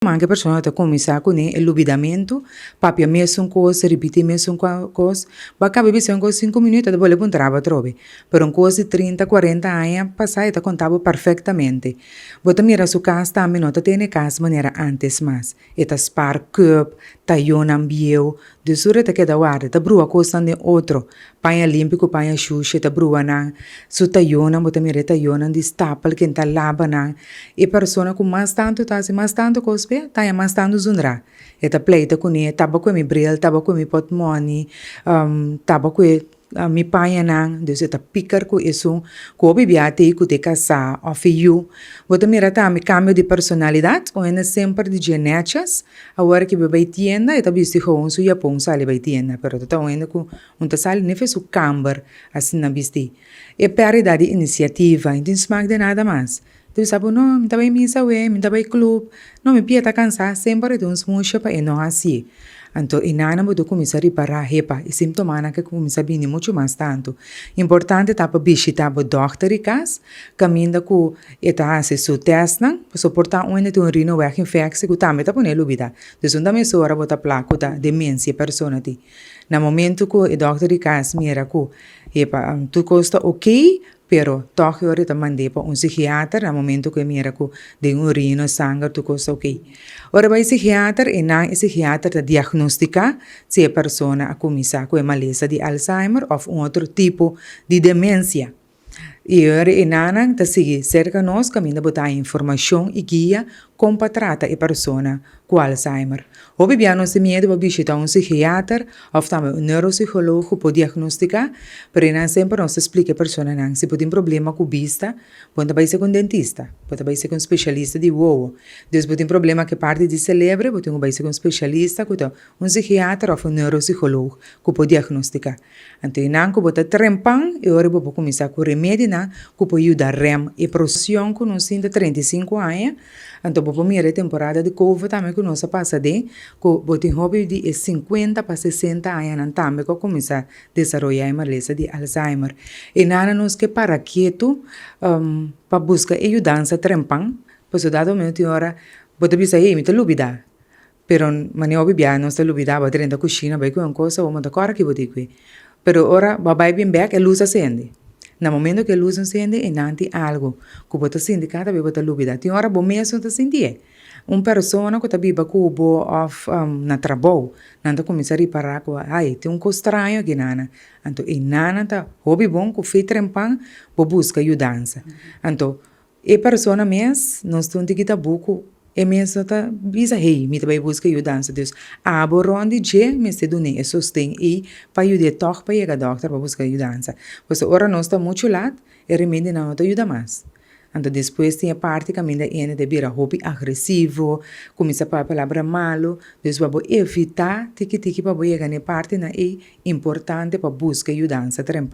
Manke persona ta kuminsá kuné e lubidamentu, papia mesun kos, ripití mesun kos. Bo a kaba bisa un kos 5 minüt, e ta bolbe puntra bo atrobe. Pero un kos di 30, 40 aña pasá e ta konta bo perfektamente. Bo ta mira su kas tambe, no ta tene kas manera antes mas. E ta spar kùp, tayónan bieu, dus tur e ta keda warda, e ta brua kosnan den otro. Paña limpi ku paña shushi e ta brua nan. Su tayónan, bo ta mira e tayónan di stapel ken ta laba nan. E persona ku mas tantu ta hasi mas tantu kos p'e, ta haña mas tantu zundrá. E ta pleita kuné, taba ku mi bril, taba ku mi pòtmòni, taba ku e mi pañanan. Dus e ta piker ku esun ku hopi bia t'ei ku ta e kasá òf e yu. Bo ta mira tambe kambio di personalidat, un hende semper di dje nètjes, awor ki bo bai tienda e ta bisti gewoon su yapon sali bai tienda, pero ta un hende ku un ta sali nefe su kamber asina bisti. E pèrdida di inisiativa, e no tin smak di nada mas. Ta bisa bo, "No, mi ta bai misa awe, mi ta bai club, no, mi pia ta kansá." Semper e ta un smusha pa e no hasié. Anto e nana bo ta kuminsá ripará, hepa, e símptomanan ke kuminsá bini muchu mas tantu. Importante ta pa bishitá bo dòkter di kas, kaminda ku e ta hasi su tèstnan, pasobra por ta un hende tin un urineweginfectie ku tambe ta pone lubidá. Dus un ta mesora bo ta plak ku ta demensia e persona tin. Na momento ku e dòkter di kas mira ku, hepa, tur kos ta okey, pero tòg e ora e ta mand'é pa un psikiater na momento ku e mira ku den urina, sanger, tur kos ta okey. Ora bai psikiater e nan e psikiater ta diagnostiká si e persona a kuminsá ku e malesa di Alzheimer òf un otro tipo di demensia. I ora e nannan ta sigui serka nos kaminda bo ta haña informashon i guia kon pa trata e persona ku Alzheimer. Hopi bia nos tin miedu pa bishita un psikiater òf tambe un neuropsikólogo ku por diagnostiká, pero einan semper nos ta splika e personanan si bo tin problema ku bista, bo no ta bai ser ku un dentista, bo ta bai ser ku un spesialista di wowo. Dus bo tin problema ku e parti di selebre, bo tin ku bai ser ku un spesialista ku ta un psikiater òf un neuropsikólogo ku por diagnostiká. Anto einan ku bo ta trempan e ora bo por kuminsá ku remedinan ku por yuda rèm e prosesion ku nos tin ta 35 aña. Anto bo por mira e temporada di covid tambe ku nos a pasa den, ku bo tin hopi di e 50 pa 60 añanan tambe ku a kuminsá desaroyá e malesa di Alzheimer. E nana nos ke para ketu pa buska e yudansa trempan, pasobra dado momento tin ora bo ta bisa, "Hey, mi ta lubidá." Pero manera hopi bia nos ta lubidá, bo a drenta kushina bai ku un kosa, bo no ta kòrda ki bo tin kui. Pero ora bo a bai bin bèk e lus a sende. Na momento ku e lus a sende e nan tin algu ku bo ta sinti kada bes bo ta lubidá. Tin ora bo mes no ta sintié. Un persona ku ta biba ku bo òf na trabou, nan ta kuminsá ripará ku ai tin un kos straño aki nana. Anto e nana ta hopi bon ku fe trempan bo buska yudansa. Anto e persona mes nos tin un tiki tabú ku e mes no ta bisa, "Hey, mi ta bai buska yudansa." Dus abo rònt di dje mester dun'é e sosten ei pa yud'é tòg pa yega dòkter pa buska yudansa. Pasobra ora nos ta muchu lat, e remedinan no ta yuda mas. Anto despues tin e parti kaminda e hende ta bira hopi agresivo, kuminsá papia palabra malu. Dus pa bo evitá tiki tiki pa bo yega na e partinan ei, importante pa buska yudansa trempan.